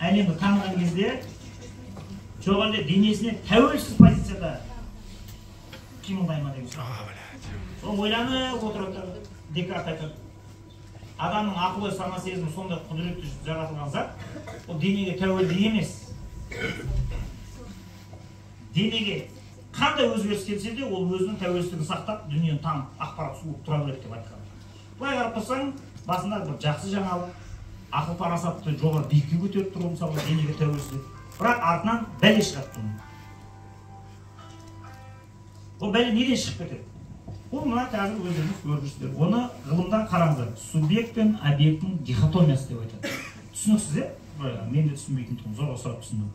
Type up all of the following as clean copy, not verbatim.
Әлемді таныған кезде, жоқ әлде денесіне тәуелсіз позицияда қимылдай ма деген сұрақ. Соны ойланып отырады. Декарт айтады: адамның ақыл ой, сана сезімі сондай құдіретті жаратылған зат, ол денеге тәуелді емес. Денеге қандай өзгеріс келсе де, ол өзінің тәуелсіздігін сақтап, дүниені танып, ақпарат суырып тұра береді деп айтқан. Былай қарап тұрсаң, басында бір жақсы жаңалық, ақыл парасатты жоғары биікке көтеріп тұру, мысалы, денеге тәуелсіздік. Бірақ артынан бәле шығады бұның. Ол бәле неден шығып кетеді? Ол мына қазір өздеріңіз көріп жүрсіздер. Оны ғылымда қараңыздар, субъект пен объекттің дихотомиясы деп айтады. Түсініксіз, иә? Мен де түсінбейтін тұғым, зорға сұрап түсіндім.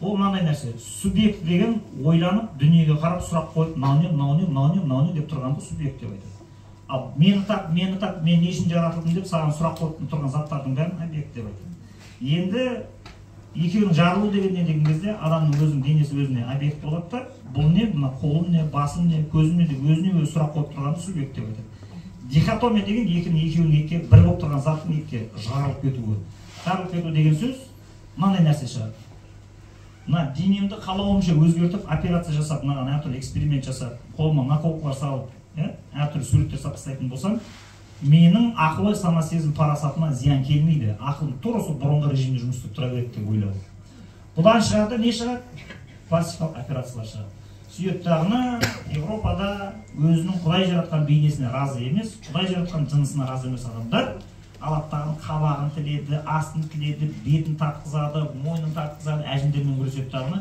Ол мынандай нәрсе: субъект деген ойланып, дүниеге қарап, сұрақ қойып, мынау не, мынау не, мынау не, мынау не деп тұрғанды субъект деп айтады. Ал мені тап, мені тап, мен не үшін жаратылдым деп саған сұрақ қойып тұрған заттардың бәрін объект деп айтады. Енді екеуінің жарылу деген не деген кезде, адамның өзінің денесі өзіне объект болады да, бұл не, мына қолым не, басым не, көзім не деп өзіне өзі сұрақ қойып тұрғанды субъект деп айтады. Дихотомия деген екінің, екеуінің екіге бір болып тұрған заттың екіге жарылып кетуі. Жарылып кету деген сөз мынандай нәрсе шығады: мына денемді қалауымша өзгертіп, операция жасап, мынаған әртүрлі эксперимент жасап, қолыма наколкалар салып, иә, әртүрлі суреттер салып тастайтын болсам, менің ақыл ой, сана сезім, парасатыма зиян келмейді, ақылым тура сол бұрынғы режимде жұмыс істеп тұра береді деп ойлау. Бұдан шығады, не шығады? Пластикалық операциялар шығады. Сөйтеді дағыны, Европада өзінің Құдай жаратқан бейнесіне разы емес, Құдай жаратқан жынысына разы емес адамдар алады дағы, қабағын тіледі, астын тіледі, бетін тартқызады, мойнын тартқызады, әжімдермен күреседі дағыны,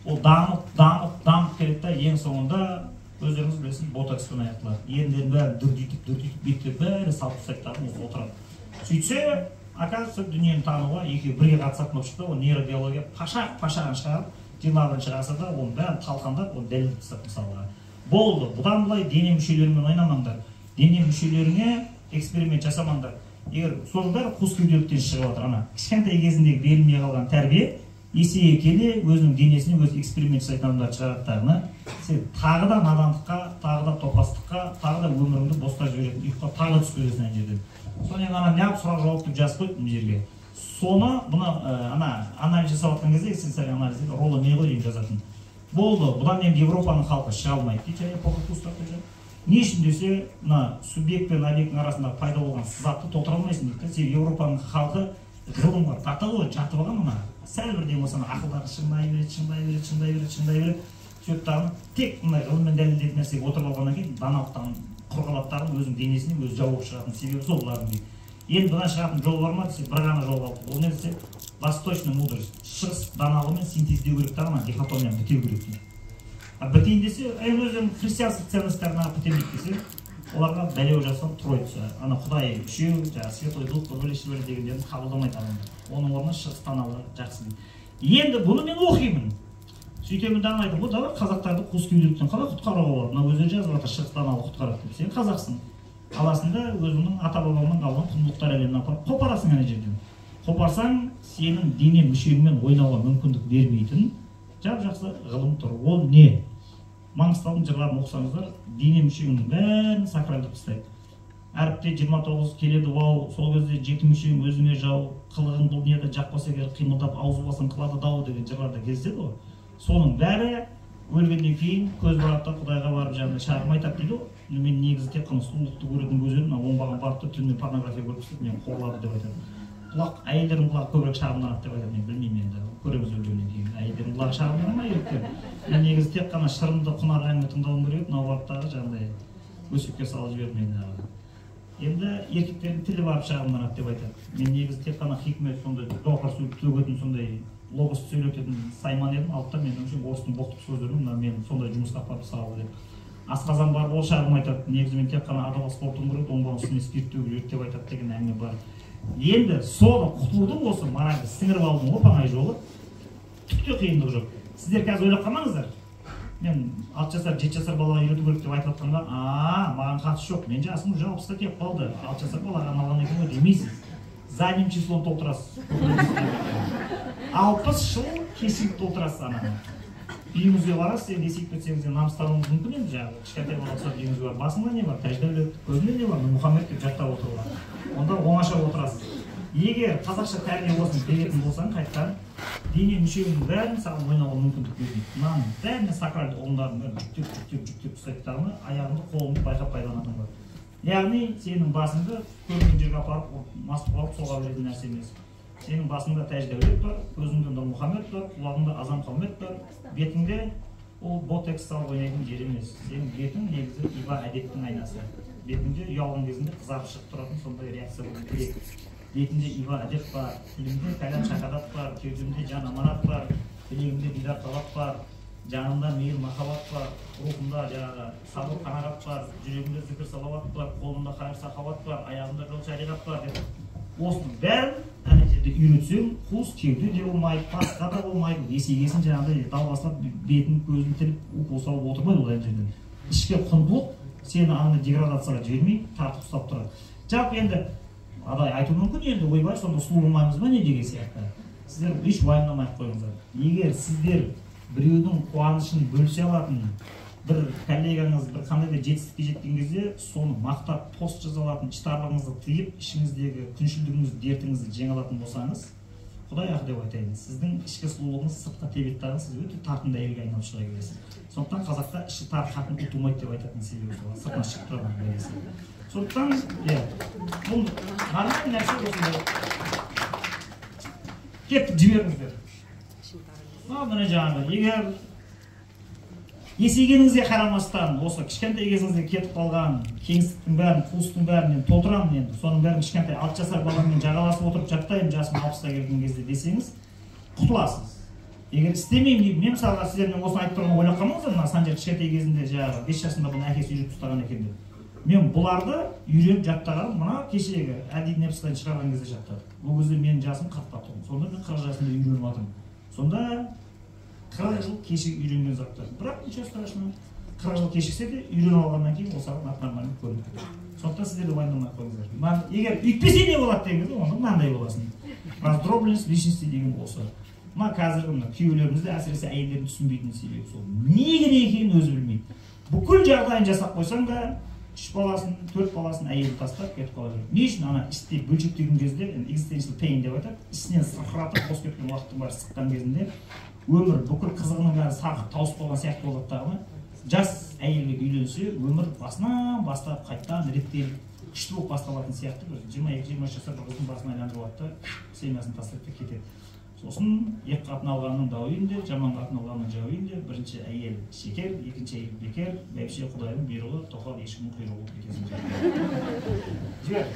ол дамып, дамып, дамып келеді да, ең соңында өздеріңіз білесіз, ботокспен аяқталады. Еріндерін бәрін дүрдитіп, дүрдитіп, беттерін бәрі салып тастайды дағы, осы отырады. Сөйтсе, оказывается, дүниені тануға екеуі бірге қатысатын болып шықты. Ол нейробиология пашақ пашағын шығарып, 21-ғасырда оның бәрін талқандап, оны дәлелдеп тастады. Мысалға, болды, бұдан былай дене мүшелерімен ойнамаңдар, дене мүшелеріңе эксперимент жасамаңдар. Егер соның бәрі қос кеуделіктен шығып жатыр. Ана кішкентай кезіндегі берілмей қалған тәрбие есейе келе өзінің денесіне өзі эксперимент жасайтын адамдарды шығарады дағыны, сен тағы да надандыққа, тағы да топастыққа, тағы да өміріңді босқа жіберетін ұйқыға тағы да түсіп кетесің ана жерден. Соны енді ана неғып сұрақ жауап деп жазып қойды мына жерге. Соны бұны ана анализ жасап жатқан кезде, экзистенциальный анализ дейді, Ролло не ғой деймін, жазатын болды. Бұдан енді Европаның халқы шыға алмайды дейді жаңа эпоха кустар. Не үшін десе, мына субъект пен объекттің арасында пайда болған сызатты толтыра алмайсың дейді да. Себебі Европаның халқы ғылымға до того жатып алған, мына сәл бірдеңе болса, ана ақылдары шыңдай береді, шыңдай береді, шыңдай береді, шыңдай береді. Сөйтіп дағы тек мындай ғылыммен дәлелденетін нәрсеге отырып алғаннан кейін, даналықтан құр қалады дағы, өзінің денесіне өзі жау болып шығатын себебі сол бұлардың дейді. Енді бұдан шығатын жол бар ма десе, бір ғана жол қалды. Ол не десе, восточная мудрость, шығыс даналығымен синтездеу керек дағы, ана дихотомияны бітеу керек дейді. А бітейін десе, енді өздерінің христианский ценностьтарына бітемейді десе, оларға бәлеу жасау троица, ана Құдай үшеу, жаңағы святой дух бөле дегендерін қабылдамайды адамдар. Оның орнына шығыс даналығы жақсы дейді. Енді бұны мен оқимын, сөйтемін дағы, айтамын ғой: давай, қазақтарды қос кеуделіктен қалай құтқаруға болады? Мына өздері жазып жатыр, шығыс даналығы құтқарады деп. Сен қазақсың, аласың да, өзіңнің ата бабаңнан қалған құндылықтар әлеміне апарып қопарасың. Ана жерден қопарсаң, сенің дене мүшеңмен ойнауға мүмкіндік бермейтін жап жақсы ғылым тұр. Ол не? Маңғыстаудың жырларын оқысаңыздар, дене мүшеңнің бәрін сакральдап тастайды. Әріпте 29 келеді вау, сол кезде жеті мүшең өзіңе жау, қылығың бұл дүниеде жақпаса егер, қимылдап ауыз басың қылады дау деген жырларда кездеседі ғой. Соның бәрі өлгеннен кейін көз барады да, Құдайға барып жаңағыдай шағым айтады дейді ғой: мен негізі тек қана сұлулықты көретін көз едім, мына оңбаған барып та түнімен порнография көріп тастады, мені қорлады деп айтады. Құлақ, әйелдердің құлағы көбірек шағымданады деп айтады. Мен білмеймін, енді көреміз өлгеннен кейін, әйелдердің құлағы шағымдана ма, еркектер. Мен негізі тек қана шырынды, құнарлы әңгіме тыңдауым керек еді, мынау барып дағы жаңағыдай өсекке салып жіберді мені. Енді еркектердің тілі барып шағымданады деп айтады: мен негізі тек қана хикмет, сондай гауһар төгетін, сондай логос сөйлететін сайман едім, алды да мен үшін орыстың боқтық сөздерін, мына мені сондай жұмысқа апарып салды деп. Асқазан барып, ол шағым айтады: негізі мен тек қана адал ас қорытуым керек еді, оңбаған үстіме спирт төгіп жіберді деп айтады деген әңгіме бар. Енді соны құтылудың, осы моральді сіңіріп алудың оп оңай жолы, түк те қиындығы жоқ. Сіздер қазір ойлап қалмаңыздар, мен 6 жасар, 7 жасар балаға үйрету керек деп айтып жатқанда, а маған қатысы жоқ, мен жасым уже 60-қа келіп қалды, 6 жасар балаға арналған екен ғой демейсіз. Задним числом толтырасыз, 60 жыл кешігіп толтырасыз. Ананы үйіңізге барасыз, енді есейіп кетсеңіз де намыстануыңыз мүмкін. Енді жаңағы кішкентай бала ұқсап үйіңізге барып, басыңда не бар, Тәждәулет, көзіңде не бар, Мұхаммед деп жаттап отыруға, онда оңаша отырасыз. Егер қазақша тәрбие осыны беретін болсаң, қайтадан дене мүшеңнің бәрін саған ойнауға мүмкіндік бермейді. Мынаның бәріне сакральды ұғымдардың бәрін жүктеп, жүктеп, жүктеп тастайды дағы, аяғыңды, қолыңды байқап пайдаланатын болады. Яғни сенің басыңды көрінген жерге апарып мас қылып соға беретін нәрсе емес. Сенің басыңда Тәж Дәулет бар, көзіңде Нұрмұхаммед бар, құлағыңда Азам Қаумет бар, бетіңде ол ботекс салып ойнайтын жер емес. Сенің бетің негізі иба әдептің айнасы. Бетіңде ұялған кезінде қызарып шығып тұратын сондай реакция болу керек. Бетінде иба әдеп бар, тілімде кәләм шахадат бар, кеудемде жан аманат бар, тілегімде дидар талап бар, жанымда мейір махаббат бар, рухымда жаңағы сабыр қанағат бар, жүрегімде зікір салауат бар, қолымда хайыр сахауат бар, аяғымда жол шариғат бар деп осының бәрін ана жерде үйретсең, қуыс кеуде де болмайды, басқа да болмайды. Есейгесін жаңағыдай далбасалап бетін көзін тіліп укол салып отырмайды ол ана жерден. Ішкі құндылық сені андай деградацияға жібермей тартып ұстап тұрады. Жалпы енді адай айтуы мүмкін, енді ойбай, сонда сұлу болмаймыз ба не деген сияқты. Сіздер еш уайымдамай ақ қойыңыздар. Егер сіздер біреудің қуанышын бөлісе алатын бір коллегаңыз бір қандай да жетістікке жеткен кезде соны мақтап пост жаза алатын, іштарлығыңызды тыйып, ішіңіздегі күншілдігіңіз, дертіңізді жеңе алатын болсаңыз, құдай ақы деп айтайын, сіздің ішкі сұлулығыңыз сыртқа тебеді дағы, сіз өте тартымды әйелге айналып шыға келесіз. Сондықтан қазақта іші тар қатын ұтылмайды деп айтатын себебі сол, сыртына шығып тұрады бәлесі. Сондықтан иә, бұл нормальный нәрсе осындай. Кеттік, жіберіңіздер. Міне жаңағы, егер есейгеніңізге қарамастан осы кішкентай кезіңізде кетіп қалған кеңістіктің бәрін, қуыстың бәрін мен толтырамын енді, соның бәрін кішкентай 6 жасар баламмен жағаласып отырып жаттаймын жасым 60-қа келген кезде десеңіз, құтыласыз. Егер істемеймін деп, мен мысалға сіздермен осыны айтып тұрғанын ойлап қалмаңыздар, мына Санжар кішкентай кезінде жаңағы 5 жасында бұны әкесі үйретіп тастаған екен деп. Мен бұларды үйреніп жаттағаным мына кешегі Әдил Нефсідан шығарған кезде жаттадым. Ол кезде менің жасым 40-та тұғын. Сонда мен 40 жасымда үйреніп жатырмын. Сонда 40 жыл кешігіп үйренген заттар. Бірақ ничего страшного. 40 жыл кешіксе де үйреніп алғаннан кейін ол саған нормально көрініп кетеді. Сондықтан сіздер де уайымдамай қойыңыздар. Егер үйтпесе не болады деген кезде, онда мынандай боласың. Раздробленность личности деген осы. Мына қазіргі мына күйеулерімізді, әсіресе әйелдердің түсінбейтін себебі сол. Не керек екенін өзі білмейді. Бүкіл жағдайын жасап қойсаң да, 3 баласын, 4 баласын әйелін тастап кетіп қала береді. Не үшін? Ана іште бөлшектеген кезде, existential pain деп айтады, ішінен сырқыратып бос кеткен уақыттың бәрі сыққан кезінде өмір бүкіл қызығының бәрі сарқып тауысып қалған сияқты болады дағы. Жас әйелге үйленсе, өмір басынан бастап қайтадан реттеліп күшті болып басталатын сияқты. Бір 22-23 жасар бір қыздың басын айландырып алады да, семьясын тастайды да кетеді. Сосын екі қатын алғанның дауы үйінде, жаман қатын алғанның жауы үйінде. Бірінші әйел шекер, екінші әйел бекер, бәйбіше құдайдың бұйрығы, тоқал ешкімнің құйрығы болып кетесің. Жібер.